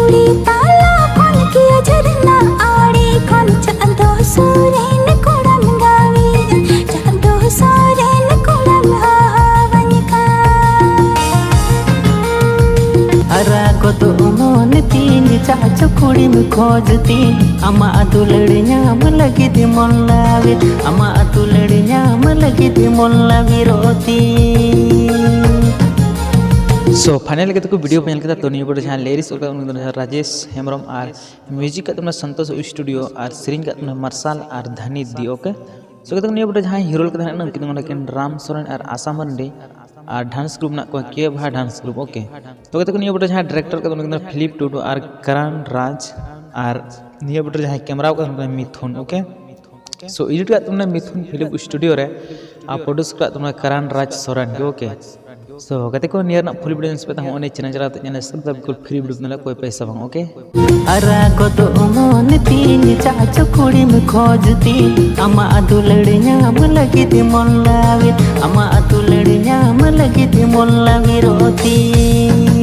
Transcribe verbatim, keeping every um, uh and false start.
ᱠᱩᱲᱤ ᱛᱟᱞᱟ ᱠᱷᱚᱱ ᱠᱤᱭᱟᱹ ᱡᱷᱟᱨᱱᱟ ᱟᱲᱮ ᱠᱷᱚᱱ ᱪᱟᱸᱫᱚ ᱥᱚᱨᱮᱱ ᱠᱚᱲᱟᱢ ᱜᱟᱣᱤ, ᱪᱟᱸᱫᱚ ᱥᱚᱨᱮᱱ ᱠᱚᱲᱟᱢ ᱦᱟᱣᱟᱧ ᱠᱟᱱ᱾ ᱦᱟᱨᱟ ᱜᱚᱫᱚᱜ ᱢᱚᱱ ᱛᱤᱧ ᱪᱟᱪᱚ ᱠᱩᱲᱤᱢ ᱠᱷᱚᱡᱽ ᱛᱤᱧ, ᱟᱢᱟᱜ ᱫᱩᱞᱟᱹᱲ ᱧᱟᱢ ᱞᱟᱹᱜᱤᱫ ᱢᱚᱱ ᱞᱟᱣᱤᱨ, ᱟᱢᱟᱜ ᱫᱩᱞᱟᱹᱲ ᱧᱟᱢ ᱞᱟᱹᱜᱤᱫ ᱢᱚᱱ ᱞᱟᱣᱤᱨᱚᱜ ᱛᱤᱧ᱾ So final ᱠᱟᱛᱮ ᱠᱚ ᱵᱷᱤᱰᱤᱭᱳ ᱯᱮ ᱧᱮᱞ ᱠᱮᱫᱟ, ᱛᱚ ᱱᱤᱭᱟᱹ ᱯᱚᱨᱮ ᱡᱟᱦᱟᱸᱭ ᱞᱤᱨᱤᱠᱥ ᱚᱞ ᱠᱟᱫᱟ ᱩᱱᱤ ᱫᱚ ᱨᱟᱡᱮᱥ ᱦᱮᱢᱵᱨᱚᱢ ᱟᱨ ᱢᱤᱭᱩᱡᱤᱠ ᱠᱟᱜ ᱛᱟᱵᱚᱱᱟ ᱥᱚᱱᱛᱳᱥ ᱥᱴᱩᱰᱤᱭᱳ ᱟᱨ ᱥᱮᱨᱮᱧ ᱠᱟᱜ ᱛᱟᱵᱚᱱᱟ ᱢᱟᱨᱥᱟᱞ ᱟᱨ ᱫᱷᱟᱱᱤ ᱫᱤ, ᱳᱠᱮ᱾ So ᱠᱟᱛᱮ ᱱᱤᱭᱟᱹ ᱯᱚᱨᱮ ᱡᱟᱦᱟᱸᱭ ᱦᱤᱨᱳᱞ ᱠᱟᱫᱟ ᱩᱱᱠᱤᱱ ᱫᱚ ᱠᱟᱱᱟ ᱠᱤᱱ ᱨᱟᱢ ᱥᱚᱨᱮᱱ ᱟᱨ ᱟᱥᱟ ᱢᱟᱱᱰᱤ ᱟᱨ ᱰᱟᱱᱥ ᱜᱨᱩᱯ ᱢᱮᱱᱟᱜ ᱠᱚᱣᱟ ᱠᱮ ᱵᱷᱟ ᱰᱟᱱᱥ ᱜᱨᱩᱯ, ᱳᱠᱮ᱾ ᱛᱚ ᱠᱟᱛᱮ ᱱᱤᱭᱟᱹ ᱯᱚᱨᱮ ᱡᱟᱦᱟᱸᱭ ᱰᱤᱨᱮᱠᱴᱚᱨ ᱠᱟᱫᱟ ᱩᱱᱤ ᱠᱟᱱᱟ ᱯᱷᱤᱞᱤᱯ ᱴᱩᱰᱩ ᱟᱨ ᱠᱟᱨᱟᱱ ᱨᱟᱡᱽ ᱟᱨ ᱱᱤᱭᱟᱹ ᱯᱚᱨᱮ ᱡᱟᱦᱟᱸᱭ ᱠᱮᱢᱮᱨᱟ ᱠᱟᱫᱟ ᱩᱱᱤ ᱠᱟᱱᱟ ᱢᱤᱛᱷᱩᱱ, ᱳᱠᱮ᱾ So ᱮᱰᱤᱴ ᱠᱟᱜ ᱛᱟᱵᱚᱱᱟ ᱢᱤᱛᱷᱩᱱ ᱯᱷᱤᱞᱤᱢ ᱥᱴᱩᱰᱤᱭᱳ ᱨᱮ ᱟᱨ ᱯᱨᱚᱰᱩᱥ ᱠᱟᱜ ᱛᱟᱵᱚᱱᱟ ᱠᱟᱨᱟᱱ ᱨᱟᱡᱽ ᱥᱚᱨᱮᱱ ᱜᱮ, ᱳᱠᱮ᱾ So ᱜᱟᱛᱮ ᱠᱚ ᱱᱤᱭᱟᱹ ᱨᱮᱱᱟᱜ ᱯᱷᱩᱞ ᱵᱷᱤᱰᱤᱭᱳ ᱧᱮᱞ ᱥᱟᱱᱟᱭᱮᱫ ᱯᱮ ᱛᱟᱦᱮᱸ ᱩᱱᱤ ᱪᱮᱱᱮᱞ ᱪᱟᱞᱟᱣ ᱠᱟᱛᱮ ᱧᱮᱞ ᱥᱟᱱᱟᱭᱮᱫ ᱯᱮ ᱛᱟᱦᱮᱸ ᱵᱤᱞᱠᱩᱞ ᱯᱷᱨᱤ ᱵᱷᱤᱰᱤᱭᱳ ᱢᱮᱱᱟᱜᱼᱟ, ᱠᱳᱭ ᱯᱚᱭᱥᱟ ᱵᱟᱝ, ᱳᱠᱮ᱾ ᱦᱟᱨᱟ ᱜᱚᱫᱚᱜ ᱢᱚᱱ ᱛᱤᱧ ᱪᱟᱪᱚ ᱠᱩᱲᱤᱢ ᱠᱷᱚᱡᱽ ᱛᱤᱧ, ᱟᱢᱟᱜ ᱫᱩᱞᱟᱹᱲ ᱧᱟᱢ ᱞᱟᱹᱜᱤᱫ ᱢᱚᱱ ᱞᱟᱣᱤᱨ, ᱟᱢᱟᱜ ᱫᱩᱞᱟᱹᱲ ᱧᱟᱢ ᱞᱟᱹᱜᱤᱫ ᱢᱚᱱ ᱞᱟᱣᱤᱨᱚᱜ ᱛᱤᱧ᱾